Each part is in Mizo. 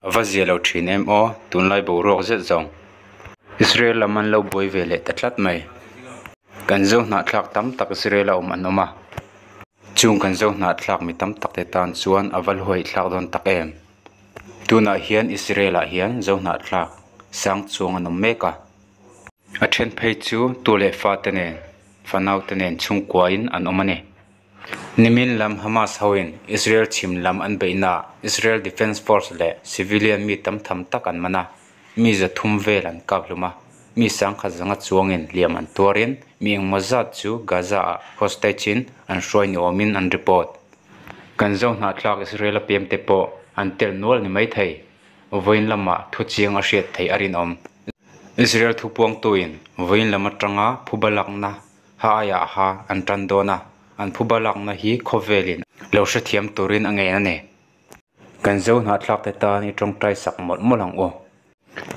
A va zia lo thin em aw, tunlai boruak zet zawng. Israel lam an lo buai ve leh ta tlat mai. Kan zo hnahthlak tam tak Israel a awm an awm a. Chung kan zo hnahthlak mi tam tak te tan chuan a va luhaihthlak dawn tak em. Tunah hian Israel ah hian zo hnahthlak sang chuang an awm mek a. A then phei chu tu leh fa te nen, fanau te nen chhungkuain an awm a ni. Nimin lam Hamas hoin Israel chhim lam an beihnaah Israel Defence Force leh civilian mi tam tham tak an man a, mi 300 vel an kap hlum a, mi 10,100 chuangin hliam an tuarin mi engmaw zat chu Gaza-ah hostage-in an hruai ni awmin an report. Kan zo hnahthlak Israel a piam te pawh an tel nual ni mai thei. Vawiin lamah thu chiang a hriat theih a rinawm. Israel thupuangtuin vawiin lam atanga phuba lakna Ha aiah ha an tan dawn a, an phuba lakna hi khawvelin lo hrethiam turin a ngen a ni. Kan zo hnahthlak te tan i tawngtai sak mawlh mawlh ang u.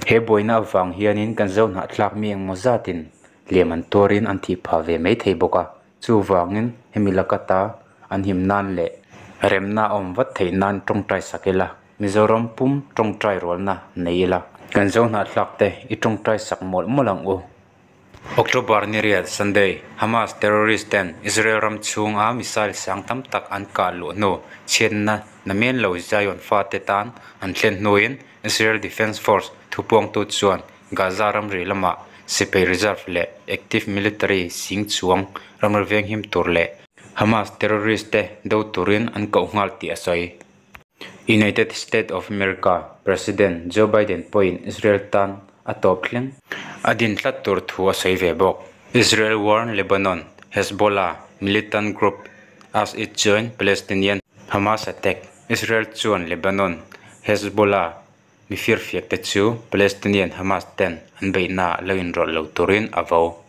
He buaina avang hianin kan zo hnahthlak mi engmaw zatin hliam an tuarin an thih phah ve mai thei bawk a, chuvangin hemi laka ta an him nan leh remna a awm vat theih nan tawngtai sak ila, Mizoram pum tawngtai rualna nei ila. Kan zo hnahthlak te i tawngtai sak mawlh mawlh ang u. October ni riat, Sunday, Hamas terrorist ten Israel ram chhunga missile sang tam tak an kah luh hnu chhiatna namen lo Zion fate tan an thlen hnuin Israel Defence Force thupuangtu chuan Gaza ramri lamah sipai reserve leh active military sing chuang ramri venghim tur leh Hamas terrorist te do turin an koh nghal tih a sawi. United States of America President Joe Biden pawhin Israel tan a tawp thleng. A din tlat tur thu a sawi ve bawk. Israel warn Lebanon Hezbollah militant group as it join Palestinian Hamas attack Israel chuan Lebanon Hezbollah mifirfiak te chu Palestinian Hamas ten an beihna lo inrawlh lo turin a vo.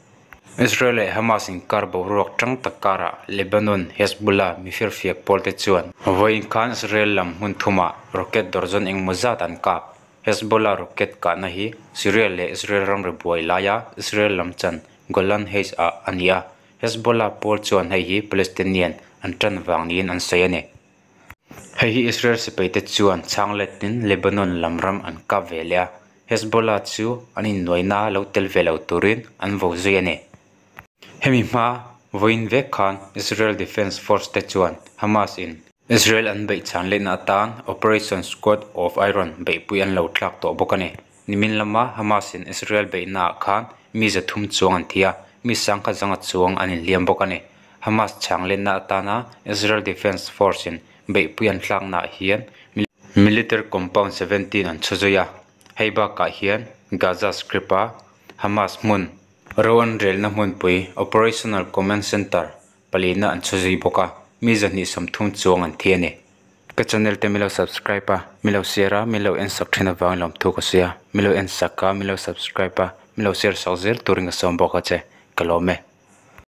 Israel leh Hamas inkar boruak tang tak karah Lebanon Hezbollah mifirfiak pawl te chuan vawiin khan Israel lam hmun thumah rocket dawrzawn engmaw zat an kap. Hezbollah rocket kahna hi Syria leh Israel ramri buai laia Israel lam chan Golan Heights ah a ni a, Hezbollah pawl chuan hei hi Palestinian an tan vang niin an sawi a ni. Hei hi Israel sipaite chuan chhang letin Lebanon lam ram an kap ve leh a, Hezbollah chu an innuaina lo tel ve lo turin an vo zui a ni. Hemi hma vawiin vek khan Israel Defence Force te chuan Hamas in Israel an beih chhan lehna atan Operation Squad of Iron beihpui an lo thlak tawh bawk a ni. Nimin lama Hamas in Israel beihnaah khan mi 300 chuang an thi a, mi 10,100 chuang an inhliam bawk a ni. Hamas chhang lenna atana Israel Defence Force in beihpui an tlaknaah hian military compound 17 an chhu zui a, hei bakah hian Gaza Strip a Hamas hmun ro an relna hmunpui Operational Command Center palina an chhu zui bawk a, mi 230 chuang an thi a ni. Ka channel te milo subscribe a, milo share a, milo en sak thin avangin lawmthu ka sawi a, milo en sak a, milo subscribe a, milo share sak zel turin ka sawm bawk a che, ka lawm e.